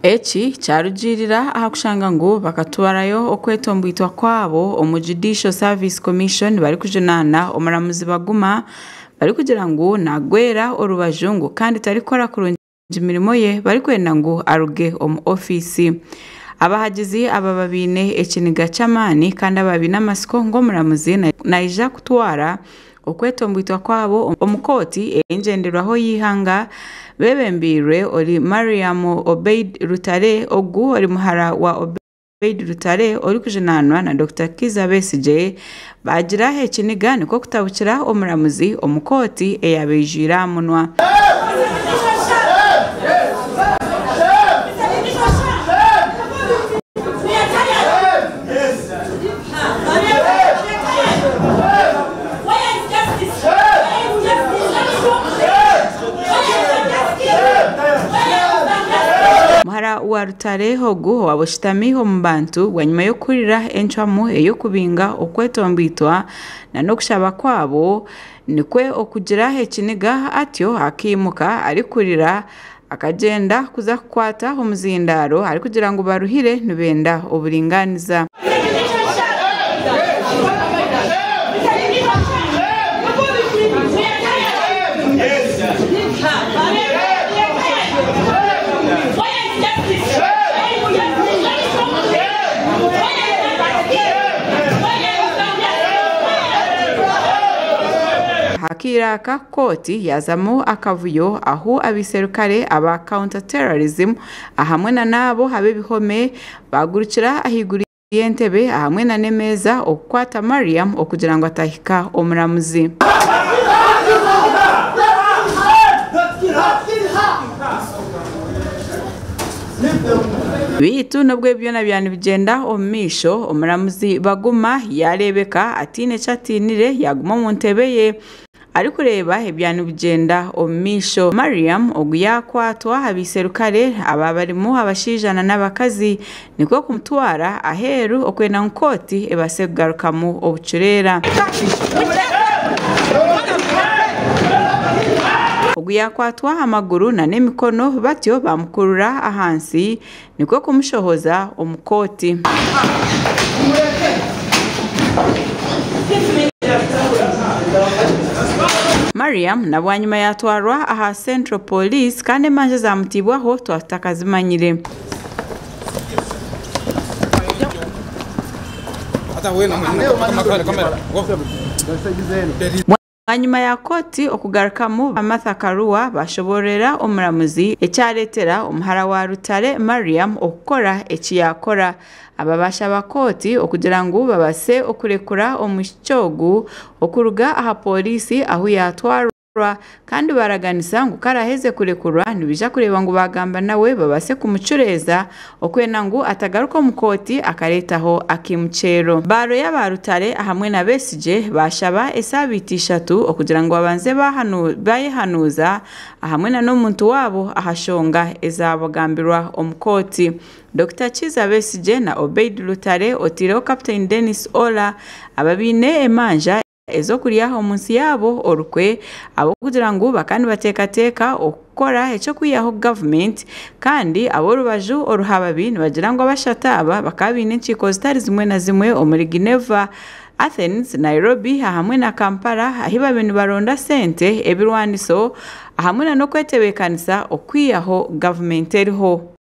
Eki kyarugiirira aha kushanga ngu bakatwarayo okwetomboitwa kwabo omu Judicial Service Commission barikujunaana omuramuzi Baguma barikugira ngu nagwera orubaju ngu kandi tarikukora kurungi mirimo ye barikwenda ngu aruge omu ofiisi. Abahagizi aba baine ekiniga ky'amaani kandi aba baine amatsiko ngu omuramuzi naija kutwara okwetomboitwa kwabo omu kooti ey'engyenderwaho y'eihanga bebembeirwe ori Mariam Obeid Lutale ogu ori muhara wa Obeid Lutale orikujunaanwa na Dr Kizza Besigye baagira ekiniga nikwo kutabukira omuramuzi omu kooti eyabaijwire aha munwa. Muhara wa Rutare ogu owaaba oshutami omu bantu bwanyima y'okuhurira encwamu ey'okubinga okwetomboitwa n'okushaba kwabo nikwo okugira ekiniga atyo akaimuka arikurira akagyenda kuza kukwata omuzindaaro arikugira ngu baruhire nibenda oburingaaniza. Aha kaire aka kooti yaazamu akavuyo ahu abaserukare aba counter terrorism hamwe na n'abo ab'ebihome bagurukira ahaiguru y'entebe hamwe na n'emeeza okukwata Mariam okugira ngu atahika omuramuzi. Beitu nobwo ebi byona byaba nibigyenda omu maisho, omuramuzi Baguma yareebeka ataine eki atiinire yaaguma omu ntebe ye arikureeba ebyaba nibigyenda omu maisho. Mariam ogu yakwatwa abaserukare aba barimu abashaija n'abakazi nikwo kumutwara aheeru okwenda ngu kooti ebaase kugarukamu obucureera. Ogu yakwatwa amaguru n'emikono batyo bamukurura ahansi nikwo kumushohoza omu kooti. Mariam na bwanyima yatwarwa aha Central Police kandi emanja zamutibwaho twatakazimanyire. Bwanyima ya kooti okugarukamu Martha Karua bashoborera omuramuzi ekyareetera omuhara wa Rutare Mariam okukora eki yaakora. Aba bashaba kooti okugira ngu babase okurekura omwishiki ogu okuruga aha pooriisi ahu yatwarwa kandi baraganisa ngu karaheze kurekurwa nibaija kureeba ngu bagamba nawe babase kumucureeza okwenda ngu atagaruka omu kooti akareetaho akaimukyero. Baaroya ba Rutare hamwe na Besigye bashaba esaabiiti ishatu okugira ngu babanze bayehanuuza hamwe na n'omuntu waabo aha shonga ezabagambirwa omu kooti. Dr Kizza Besigye na Obeid Lutale otaireho Captain Denis Ola ababaine emanja ez'okurya omu nsi yaabo orukwe ahabw'okugira ngu bakaba nibateekateeka okukora eky'okwihaho gavumenti kandi ab'orubaju oruhababi nibagira ngu abashatu aba bakaba baine enkiiko zitari zimwe na zimwe omuri Geneva, Athens, Nairobi hamwe na Kampala ahu babaire nibaronda sente, ebirwaniso hamwe n'okwetebeekanisa okwihaho gavumenti eriho.